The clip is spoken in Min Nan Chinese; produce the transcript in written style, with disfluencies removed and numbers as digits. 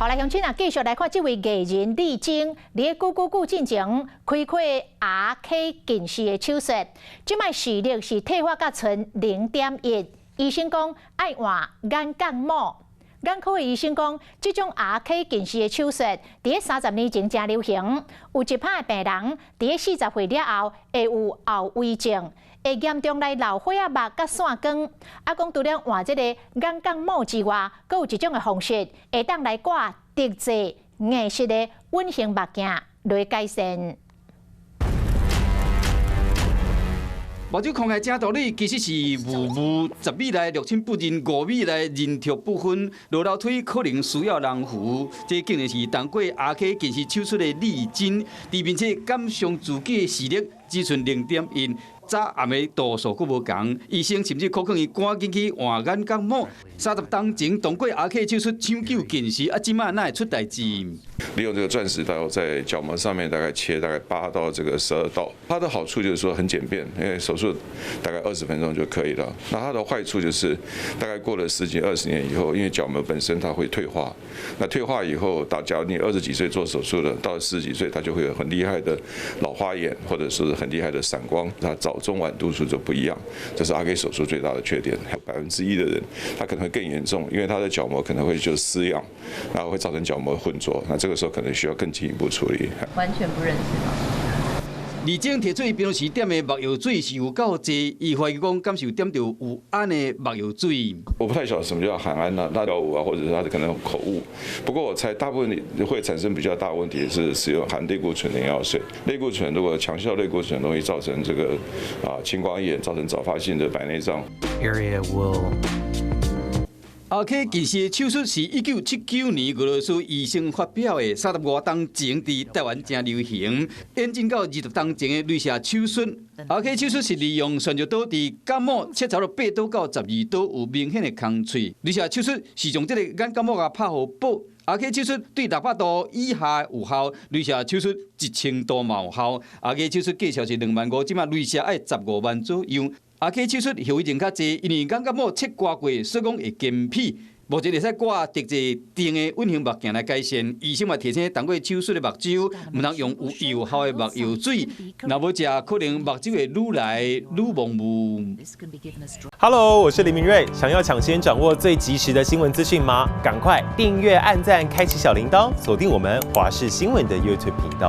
好，來鄉親啊，繼續來看這位藝人麗晶，佇咧久久久進前開過 RK 近視的手術，這擺視力是退化到賰0.1，醫生講愛換眼角膜。眼科的醫生講，這種 RK 近視的手術，佇咧30年前誠流行，有一趴的病人佇咧40歲了後會有後遺症，會嚴重來老花仔目佮散光。啊，講除了換這个眼角膜之外，閣有一種的方式，會當來掛特製硬式的隱形目鏡來改善。目睭空開誠道理，其實是霧霧10米內六親不認，5米內人畜不分。落樓梯可能需要人扶，這竟然是動過 RK 近視手術的麗晶，佇面冊感傷自己的視力只賰0.1，早暗的度數閣無仝，醫生甚至鼓勵伊趕緊去換眼角膜。30冬前動過 RK 手術搶救近視，啊，這擺哪會出代誌？利用這個鑽石刀在角膜上面大概切大概8到這個12刀，它的好處就是說很簡便，因為手術大概20分鐘就可以了。那它的壞處就是大概過了十幾二十年以後，因為角膜本身它會退化，那退化以後，到假如你二十幾歲做手術的，到四十幾歲它就會有很厲害的老花眼，或者是很厲害的散光，它早中晚度數就不一樣，這是 RK 手術最大的缺點。還有1%的人，他可能會更嚴重，因為他的角膜可能會就失氧，然後會造成角膜混濁，那這個時候可能需要更進一步處理。完全不認識嗎？麗晶提出平常時點的目藥水是有夠濟，伊懷疑講敢是有點著有氨的目藥水。我不太曉得什麼叫含氨啊，那藥物啊，或者是他的可能口誤。不過我猜大部分會產生比較大問題是使用含類固醇的藥水。類固醇如果強效類固醇容易造成這個青光眼，造成早發性的白內障。 Area will RK 近視的手術是1979年俄羅斯醫生發表的，30外冬前佇台灣誠流行，演進到20冬前的鐳射手術。RK 手術是利用旋削刀佇角膜切差8刀到12刀，有明顯的空喙。鐳射手術是將這个眼角膜共拍予薄。RK 手術對600度以下有效，鐳射手術1000度嘛有效。RK 手術價錢是2萬5，這擺鐳射愛15萬左右。RK 手術後遺症較濟，因為眼角膜切割過，所以講會乾疕。目前會使掛特製定的隱形目鏡來改善。醫生嘛提醒，動過手術的目睭，毋通用有藥效的目藥水，若無食可能目睭會愈來愈模糊。 Hello，我是林明睿，想要搶先掌握最及時的新聞資訊嗎？趕快訂閱、按讚、開啟小鈴鐺，鎖定我們華視新聞的 YouTube 頻道。